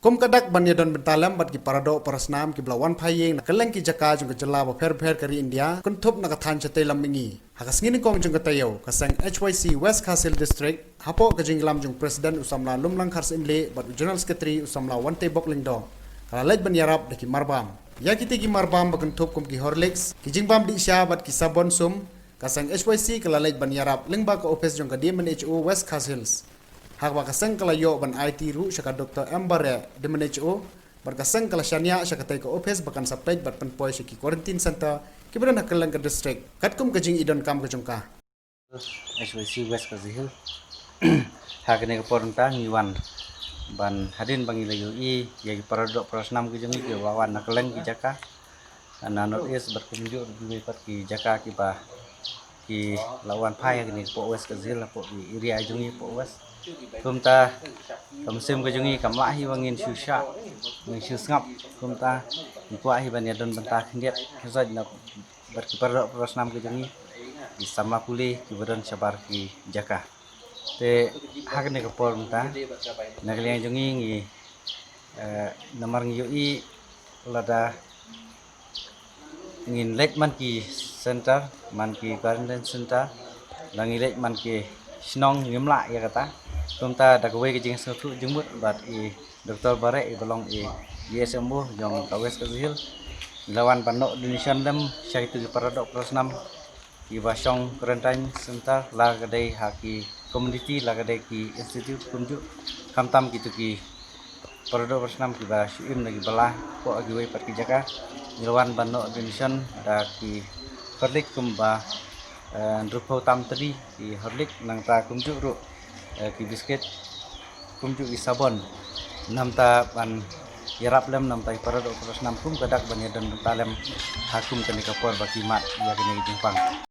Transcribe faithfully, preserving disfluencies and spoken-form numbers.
Kum ka dak ban ïadon bynta lem bad ki paradoh parasnam kiba la wan phai ïing na kylleng ki jaka jong ka jylla bapher bapher ka ri India, kynthup na ka thaiñ Shatei Lam Mihngi, ha ka sngi nyngkong jong ka taïew, ka seng H Y C West Khasi Hills District, hapoh ka jingïalam jong u President u samla Lumlang Kharsyiemlieh bad u General Secretary u samla Wantebok Lyngdoh, ka la leit ban ïarap da ki marbam. Ïa kitei ki marbam ba kynthup kum ki Horlicks, ki jingbam dih sha bad ki sabon sum, ka seng H Y C ka la leit ban ïarap lyngba ka ophis jong ka D M N H O West Khasi Hills. Ha kaba ka seng ka la ïoh ban aiti ruh sha ka Doktor M Bareh, D M N H O, bad ka seng ka la shaniah sha katei ka ophis ba kan sa peit bad pynpoi sha ki quarantine center kiba don ha kylleng ka district, katkum ka jingïadonkam ka jong ka. H Y C West Khasi Hills. Ha kane ka por mynta ngi wan ban, hadien ba ngi la ïohi ïa ki paradoh parasnam ki jong ngi kiba la wan na kylleng ki jaka na North East bad kumjuh ruh kiwei pat ki jaka kiba ki la wan phai ha kane ka pdeng West Khasi Hills, hapoh ki area jong ngi hapoh West. Kumta ka mynsiem ka jong ngi kam lah hi ba ngin shu shah, ngin shu sngap. Kumta ngi kwah hi ban ïadon bynta khyndiat khynsoit na bad ki paradoh parasnam ki jong ngi, ki samla pule kiba don shabar ki jaka. Te ha kane ka por mynta, na ka liang jong ngi, ngi, eh, namar ngi ïohi lada ngin leit man ki center, man ki quarantine center, la ngi leit man ki shnong, ngim lah ïa kata. Kumta da kawei ka jingsngewthuh jingmut bad i Doktor Bareh iba long i D S M O jong ka West Khasi Hills, ngi la wan ban noh donation lem sha kitu ki paradoh parasnam kiba shong quarantine center, la ka dei ha ki community, la ka dei ki institute kumjuh, khamtam kitu ki paradoh parasnam kiba shu im na kiba la hapoh kiwei pat ki jaka. Ngi la wan ban noh donation da ki Horlicks kumba, eh, hynriewphew tam tylli ki Horlicks, nangta kumjuh ruh, eh, ki biscuit, kumjuh ki sabon. Namta ban ïarap lem namta ki paradoh parasnam kum ka dak ban ïadon bynta lem ha kum kane ka por ba ki mad ïa kane ka jingpang.